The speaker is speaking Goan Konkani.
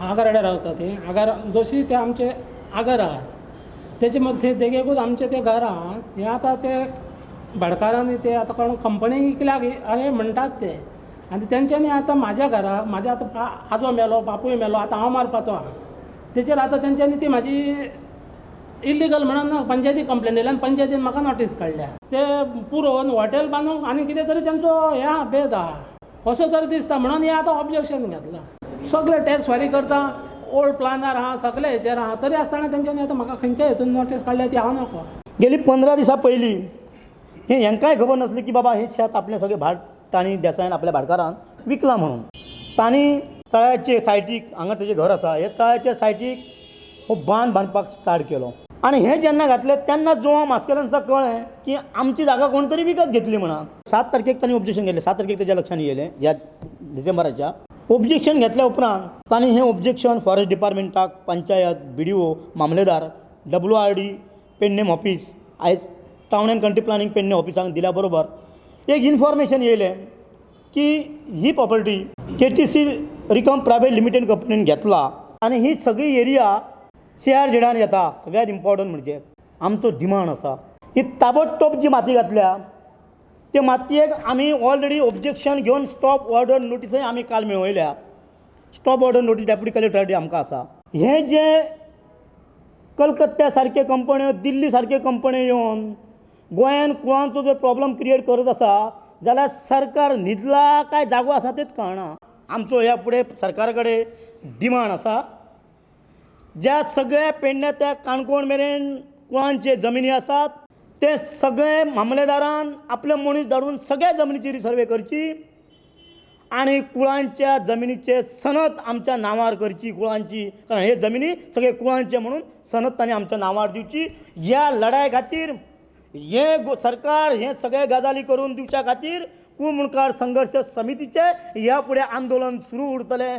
आगाराड्यार रावता ती आगार दोशी ते आमचे आगार आहात तेचे मध्ये देगेकूच आमचें तें घर आहा. हें आतां ते भाटकारांनी ते आतां कोण कंपनी विकल्या अशें म्हणटात ते आनी तेंच्यांनी आतां म्हाज्या घराक म्हाज्या आतां आजो मेलो, बापूय मेलो, आतां हांव मारपाचो आहा. तेचेर आतां तेंच्यांनी ती म्हाजी इल्लिगल म्हणून पंचायती कंप्लेन दिल्या आनी पंचायतीन म्हाका नोटीस काडल्या. ते पुरोवन हॉटेल बांदूंक आनी कितें तरी तेंचो हें आहा, बेद आहा असो तरी दिसता म्हणून हें आतां ऑब्जेक्शन घेतलां. सगळे टॅक्स फारीक करता, ओल्ड प्लानार आहा, सगळे हेचेर आहा, तरी आसतना तेंच्यांनी आतां म्हाका खंयच्या हेतून नोटीस काडल्या ती हांव नको. गेली 15 दिसां पयलीं हें हेंकांय खबर नासलें की बाबा हें शेत आपलें सगळें भाट तांणी देसायान आपल्या भाटकारान विकलां म्हणून. तांणी तळ्याचे सायटीक हांगा तेजें घर आसा, हे तळ्याच्या सायटीक हो बांद बांदपाक स्टार्ट केलो आनी हें जेन्ना घातलें तेन्ना जुवांव मास्करेन्साक कळ्ळें की आमची जागा कोण तरी विकत घेतली म्हणून. 7 तारखेक तांणी ऑब्जेक्शन घेतलें, 7 तारखेक तेज्या लक्षांत येयलें ह्या डिसेंबराच्या. ऑब्जेक्शन घेतल्या उपरांत तांणी हें ऑब्जेक्शन फॉरेस्ट डिपार्टमेंटाक, पंचायत, BDO, मामलेदार, WRD Pernem office, आयज town and country planning Pernem ऑफिसांक दिल्या बरोबर एक इन्फॉर्मेशन येयलें की ही प्रॉपर्टी KTC रिकॉम प्रायवेट लिमिटेड कंपनीन घेतला आनी ही सगळी एरिया CRZान येता. सगळ्यात इम्पॉर्टंट म्हणजे आमचो डिमांड आसा ही ताबडतोब जी माती घातल्या ते मातयेक आमी ऑलरेडी ऑब्जेक्शन घेवन स्टॉप ऑर्डर नोटीसय आमी काल मेळयल्या. Stop order notice deputy collector आमकां आसा. हें जें कलकत्त्या सारक्यो कंपन्यो, दिल्ली सारक्यो कंपन्यो येवन गोंयान कुळांचो जर प्रॉब्लम क्रिएट करत आसा जाल्यार सरकार न्हिदला काय जागो आसा तेच कळना. आमचो ह्या फुडें सरकारा कडेन डिमांड आसा ज्या सगळ्या पेडण्या त्या काणकोण मेरेन कुळांचे जमिनी आसात ते सगळे मामलेदारान आपले मनीस धाडून सगळ्या जमनीची रिसर्वे करची आनी कुळांच्या जमिनीचे सनद आमच्या नांवार करची कुळांची, कारण हे जमिनी सगळे कुळांचे म्हणून सनद तांणी आमच्या नांवार दिवची. ह्या लढाये खातीर हे सरकार हे सगळे गजाली करून दिवच्या खातीर कुळ मुणकार संघर्श समितीचे ह्या फुडें आंदोलन सुरू उरतलें.